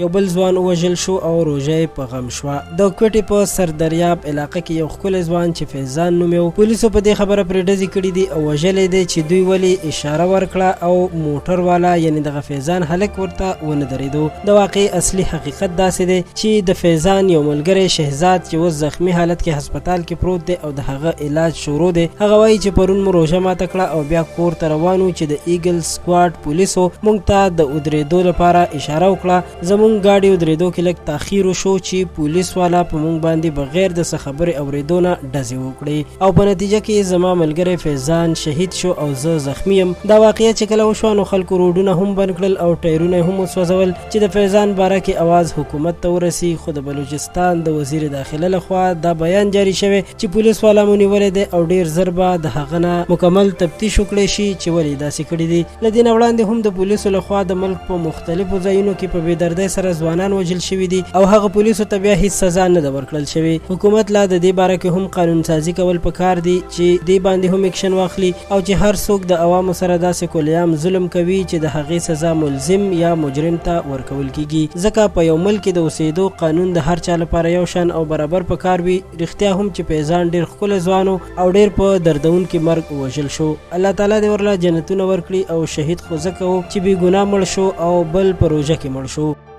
یو بل ځوان ووژل شو او روژه یې په غم شوه. د کوټې په سردریاب علاقه کې یو ښکلی ځوان چې فیضان نومې و، پولیسو په دې خبره پرې ډزې کړې دي او وژلی دی چې دوی ولې اشاره ورکړه او موټر والا یعنې دغه فیضان هلک ورته ونه درېدو. د واقعې اصلي حقیقت داسې دی چې د فیضان یو ملګری شهزاد چې اوس زخمی حالت کې هسپتال کې پروت دی او د هغه علاج شروع دی، هغه وایي چې پرون مو روژه ماته کړه او بیا کور ته روان وو چې د ایګل سکواډ پولیسو موږ ته د ودرېدو لپاره اشاره وکړه. زمونږ ګاډي ودرېدو کې لږ تاخیر وشو چې پولیس والا په مونږ باندې بغیر د څه خبرې اورېدو نه ډزې وکړې او په نتیجه کې زما ملګری فیضان شهید شو او زه زخمی یم. دا واقعه چې کله وشوه نو خلکو روډونه هم بند کړل او ټایرونه هم وسوځول چې د فیضان باره کې اواز حکومت ته ورسي، خو د بلوچستان د وزیر داخله لخوا دا بیان جاری شوی چې پولیس والا مو نیولی دی او ډیر زر به د هغه نه مکمل تفتیش وکړی شي چې ولې داسې کړي دي. له دې نه وړاندې هم د پولیسو لخوا د ملک په مختلفو ځایونو کې په بې دردۍ سره ځوانان وژل شوي دي او هغه پولیسو ته بیا هیڅ سزا نه ده ورکړل شوې. حکومت لا د دې باره کې هم قانون سازي کول پکار دي چې دې باندې هم اکشن واخلي او چې هر څوک د عوامو سره داسې کلیام ظلم کوي چې د هغې سزا ملزم یا مجرم ته ورکول کیږي، ځکه په یو ملک کې د اوسېدو قانون د هر چا لپاره یو شان او برابر پکار وي. رښتیا هم چې فیضان ډیر ښکلی ځوان و او ډیر په دردونکي مرګ ووژل شو. الله تعالی دې ورله جنتونه ورکړي او شهید خو ځکه و چې بې ګناه مړ شو او بل په روژه کې مړ شو.